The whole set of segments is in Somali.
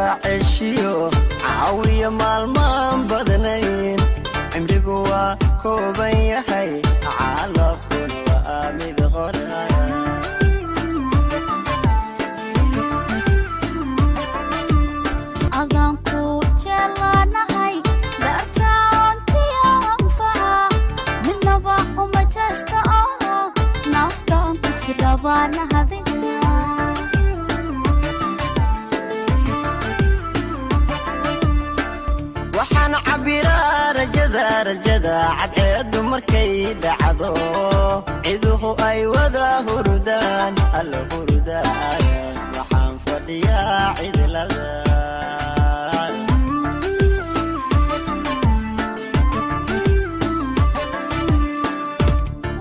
Waa ceshiyo caawiya maalmaan badnayn, cimrigu waa kooban yahay, calafkuna waa mid qoran. Adaan ku jeclaanahay dartaantiyo anfaca, midnaba uma jeesta oo naftaan ku jirabaanahadiga. Waxaan cabbiraa rajada, rajada cadceeddu markay dhacdo, ciduhu ay wada hurdaan, alla hurdaan, waxaan fadhiyaa cidlada.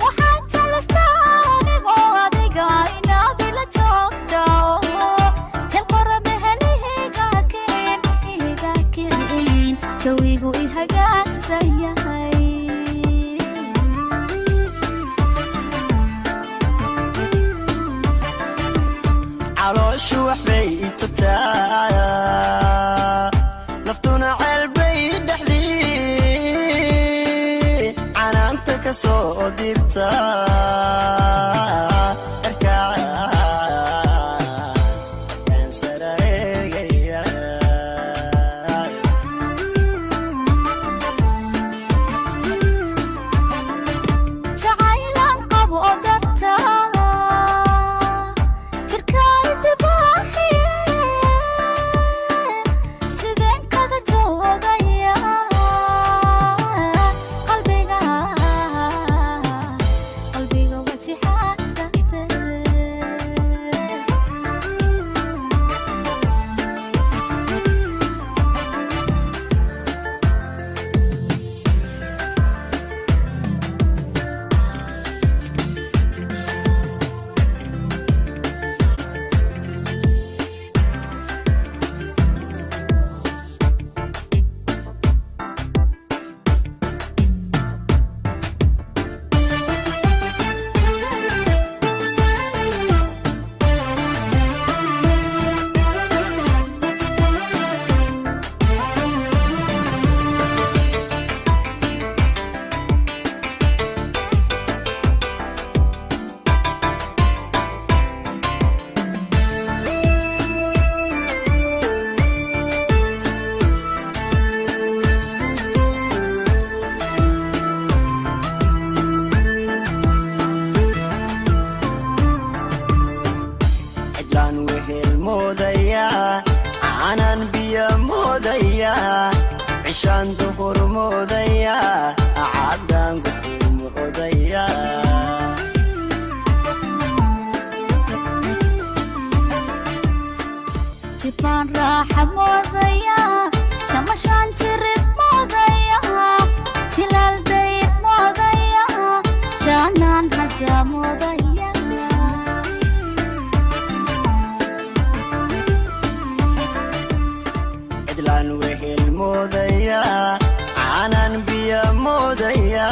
Waxaan jeclaystaa anigoo adiga inaad ila joogto, jalqorame helihiga kicin, iga kicin, jawigu i hagaagsan yahay. Calooshu waxbay tubtaa, naftuna ceelbay dhexdii canaanta ka soo dirta. Cirkaan sara eegaya. Jacaylaan qabo darta jirkaay dibaaxiye, sideen kaga joogaya qalbiga, qalbiga wajixaadsate. Cidlaan wehel moodaya, aanan biyo moodaya, cishaan duhur moodaya, caddaan guxur moodaya. Jifaan raaxa moodaya, jamashaan jirid moodaya, jilaal dayr moodaya, jaanaan hadda moodaya. Cidlaan wehel moodaya, aanan biyo moodaya,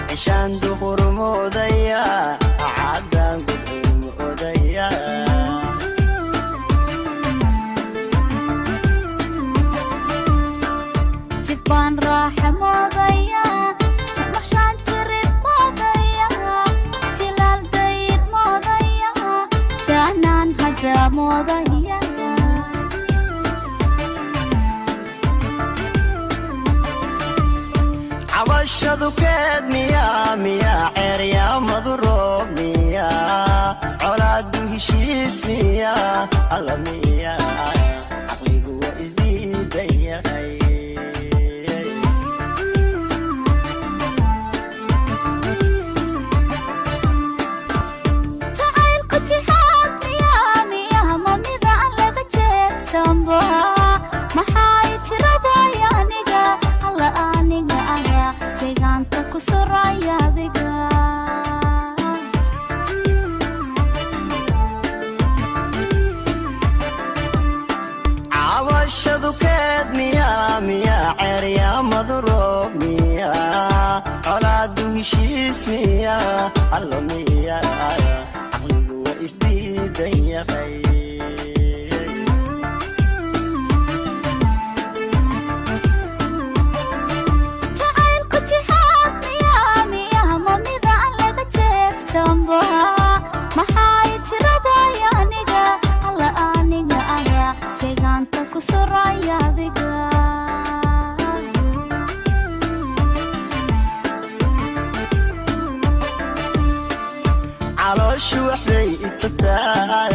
cishaan duhur moodaya, caddaan guxur moodaya. Jifaan raaxa moodaya, jamashaan jirid moodaya, jilaal dayr moodaya, jaanaan hadda moodaya. Cabashadu keed miyaa, miyaa ceeryaamadu roob miyaa, colaadu heshiis miyaa, alla miyaa, caqligu waa isdiidan yahay. Jacaylku jihaad miyaa, miyaa ma midaan laga jeedsanba? Maxay jirabaya aniga, alla aniga aga jeegaanta ku suraya adiga. Cabashadu keed miyaa, miyaa ceeryaamadu roob miyaa, colaadu heshiis miyaa, alla miyaa, caqligu waa isdiidan yahay. Noloshu waxbay itataay.